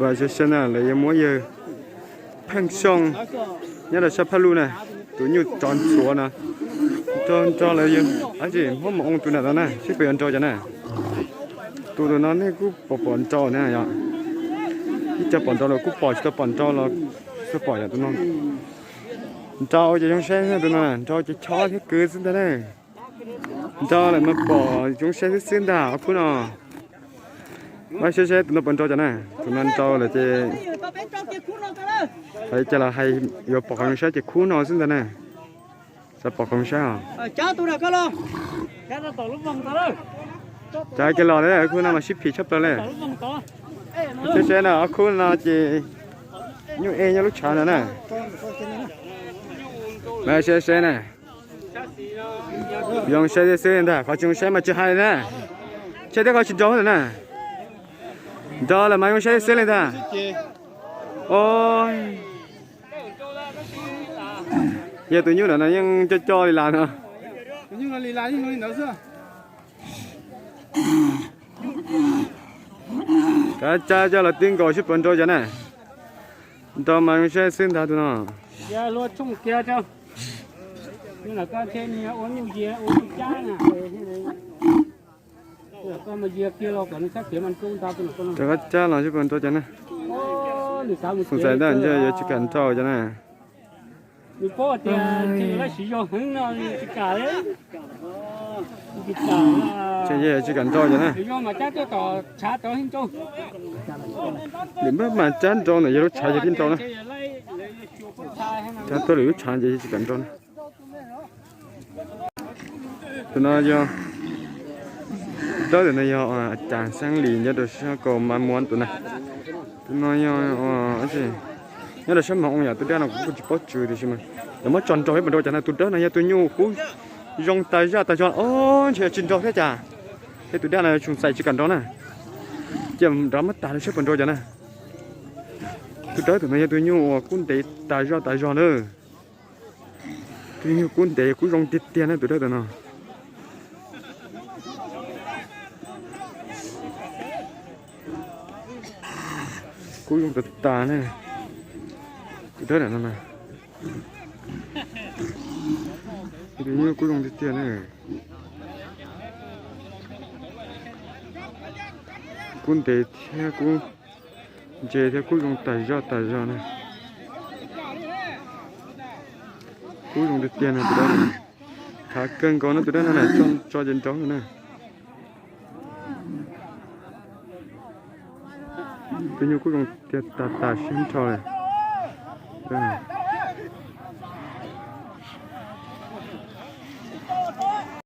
Vam saib saib na, lawv yuav muab yawg Pheej Xyooj nyob rau sab Phaj Luj na, tus nyuj tsov ntxhuav no, nrog nrog lawv yawg, ab tsis muab mus oo tus nram no na, seb puas yuav nrau cov na. Tus tus no nej kuj pom pom nrau na yom, ib co pom nrau los kuj pom, tsis tau pom nrau los tsis tau pom yom tus no. Nrau ces zoo saib tus no, nrau ces chob thiab kwv xwb ntag na. Nrau lawm mas pom zoo saib xwb xwb ntag ob khub no. Pab saib saib tus no puas nrau cov na, tus no nrau lawm ces hais cas los hais yuav pom qhov zoo saib ces khub no xwb ntag na. Xav pom qhov zoo saib os. Cov kiag los li, khub no mas sib phim tshaj plaws li. Saib saib na, ob khub no ces nyuj ej nyob lub tshav no na. Mas saib saib na. Zoo saib xwb xwb ntag, qhov tsis zoo saib mas tsis hais li na. Saib thiab qhov tsis nrau lawm na. Nrau lawm mas zoo saib xwb xwb li ntag. Yog tus nyuj ntawm no yeej coj coj li las no. Kav tsij coj los tib nkaus seb puas nrau cov na. Nrau mas zoo saib xwb ntag tus no. Rov qab cab los seb puas nrau cov na. Xoom xais ntag ntshe yuav tsis kam nrau cov na. Ntshe yuav tsis kam nrau cov na. Lwm npab mas cab nrau ntawm yog lub tshav ces thiaj nrau na. Cab tuaj lwm lub tshav ces tsis kam nrau na. Tus no yog, tus dawb tus no yog Cas Xeeb Lis nyob rau sab Kaus Mab Muab tus na. Tus no yog, nyob rau sab Moos Oo yom, tus dawb no kuv kuj tsis paub tswv tiam sis mas lawv muab tso nrau thiab puas nrau cas na. Tus dawb no yog tus nyuj kub zoo tas zaj tas zog, o ntshe yuav tsis nrau thiab cas. Thiab tus dawb no xoom xais tsis kam nrau na. Cia nrov muab tas rau seb puas nrau cas na. Tus dawb tus no yog tus nyuj uas kub ntev tas zoj tas zog na. Tus nyuj kub ntev kub zoo tiag tiag na tus dawb tus no. Kub zoo tas tas na. Tus dawb no na. Tus nyuj kub zoo tiag tiag na. Kub ntev thiab kub ntse thiab kub zoo tas zog tas zog na. Kub zoo tiag tiag no tus dawb no. Khav kawg nkaus no tus dawb no na, tso ces nrau na. Tus nyuj kub zoo tiag tas tas siab nrho li.